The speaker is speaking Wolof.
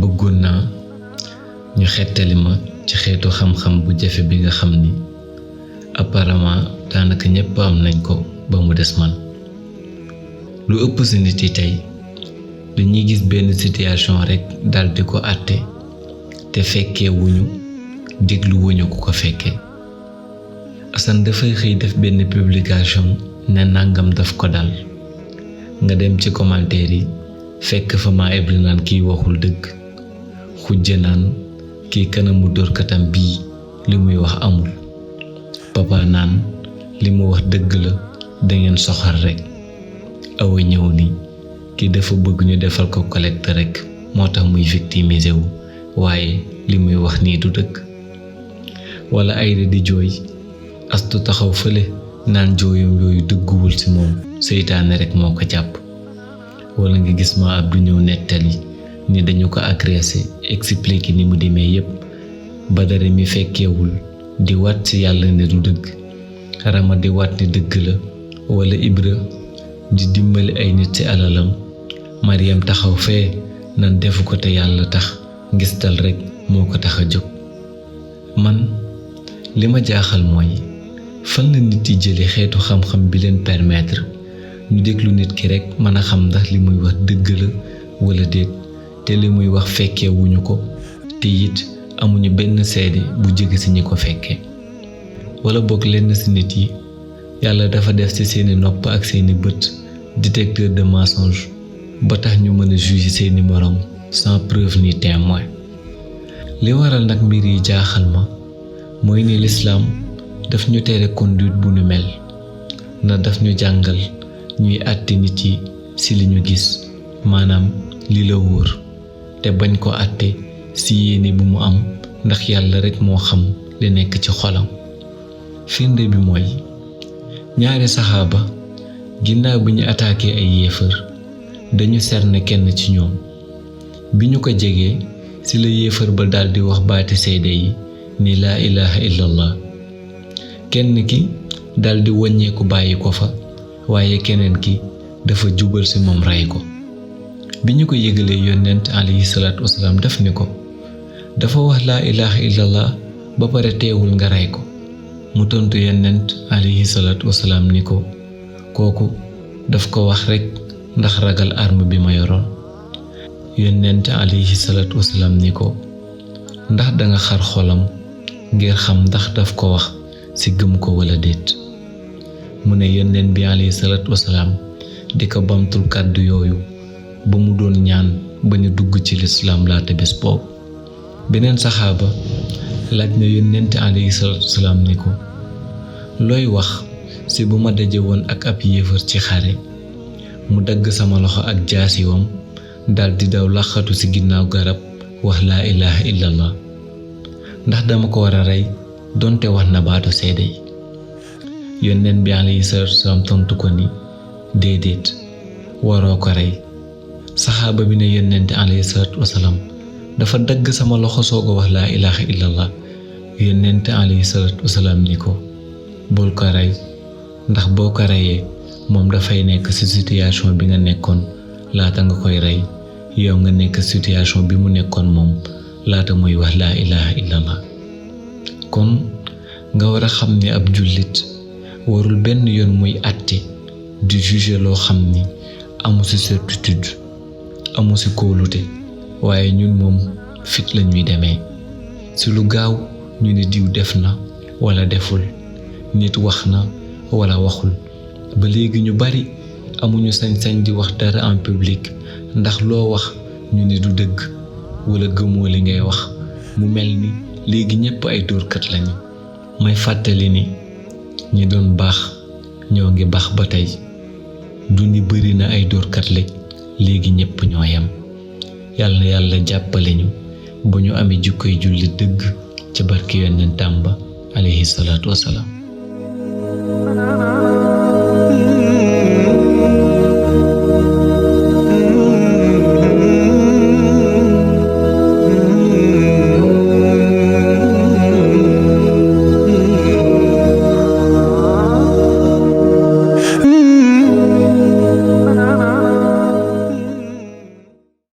bëggoon naa ñu xettali ma ci xeetu xam-xam bu jafe bi nga xam ni apparemment daanaka ñépp am nañ ko ba mu des man. lu ëpp ci nit yi tey dañuy gis benn situation rekk daldi ko àtte te fekkee wuñu déglu wuñu ku ko fekkee. Assane dafay xëy def benn publication ne nangam daf ko dal nga dem ci commentaire yi fekk fa maa ebli naan kiy waxul dëgg, xujje naan kii kanamu dóorkatam bii li muy wax amul, papa naan li mu wax dëgg la dangeen soxar rekk, awa ñëw ni kii dafa bëgg ñu defal ko collecte rekk moo tax muy victimiser wu waaye li muy wax nii du dëgg. wala Ayda di jooy Astu taxaw fële naan jooyam yooyu dëgguwul ci moom seytaane rekk moo ko jàpp. wala nga gis ma Abdu ñëw nettali ni dañu ko agressé expliquer ni mu demee yépp, Badara mi fekkeewul di waat ci yàlla ne du dëgg, Rama di waat ni dëgg la, wala Ibra di dimbali ay nit ci alalam, Mariam taxaw fee nan defu ko te yàlla tax ngistal rekk moo ko tax a jóg. man li ma jaaxal mooy fan la nit yi jële xeetu xam-xam bi leen permettre ñu déglu nit ki rekk mën a xam ndax li muy wax dëgg la wala déet, te li muy wax fekkee wuñu ko te it amuñu benn seede bu jóge ci ñi ko fekkee. wala bokk lenn ci nit yi yàlla dafa def ci seeni nopp ak seeni bët détecteur de mensonge ba tax ñu mën a juger seeni moroom sans preuve ni témoin. li waral nag mbir yi jaaxal ma mooy ni lislaam daf ñu tere conduite bu nu mel, na daf ñu jàngal ñuy àtte nit yi ci li ñu gis, maanaam li la wóor, te bañ ko àtte ci yéene bu mu am ndax yàlla rekk moo xam li nekk ci xolam. firnde bi mooy ñaari saxaaba ginnaaw bi ñu attaqué ay yéefar dañu serne kenn ci ñoom, bi ñu ko jegee ci la yéefar ba daldi wax baati seede yi ni laa ilaha illallah. kenn ki daldi wàññeeku bàyyi ko fa, waaye keneen ki dafa jubal ci moom rey ko. bi ñu ko yëgalee yonent alayhi salaatu wasalaam daf ni ko dafa wax laa ilaha illallah ba pare teewul nga rey ko. mu tontu yonent alayhi salaatu wasalaam ni ko kooku daf ko wax rekk ndax ragal arme bi ma yoroon. yonent alayhi salaatu wasalaam ni ko ndax danga xar xolam ngir xam ndax daf ko wax ci gëm ko walla déet. mu ne yonent bi alayhi salaatu wasalaam di ko bamtul kàddu yooyu ba mu doon ñaan ba ñu dugg ci lislaam laata bés boobu. beneen saxaaba laaj na yonent alayhi salaatu wasalaam ni ko looy wax ci bu ma daje woon ak ab yéefar ci xare mu dagg sama loxo ak jaasiwam daldi daw làqatu ci ginnaaw garab wax laa ilaha illallah, ndax dama ko war a rey donte wax na baatu seede yi. yonent bi alayhi salaatu wasalaam tontu ko ni déedéet waroo ko rey. saxaaba bi ne yonent alayhi salaatu wasalaam dafa dagg sama loxo soog a wax laa ilaha illallah. yonent alayhi salaatu wasalaam ni ko bul ko rey ndax boo ko reyee moom dafay nekk ci situation bi nga nekkoon laata nga koy rey, yow nga nekk situation bi mu nekkoon moom laata muy wax laa ilaha illallah. kon nga war a xam ni ab jullit warul benn yoon muy àtte di juger loo xam ni amu ci certitude, amu ci kóolute, waaye ñun moom fit lañuy demee ci lu gaaw ñu ne diw def na walla deful, nit wax na walla waxul. ba léegi ñu bari amuñu sañ-sañ di wax dara en public ndax loo wax ñu ne du dëgg walla gëmoo li ngay wax, mu mel ni léegi ñépp ay dóorkat lañu. may fàttali ni ñi doon baax ñoo ngi baax ba tey, du ni bari na ay dóorkat léegi ñépp ñoo yem. yàlla na yàlla jàppale ñu ba ñu amee jikkoy jullit dëgg ci barke yonentam ba alayhi salaatu wasalaam.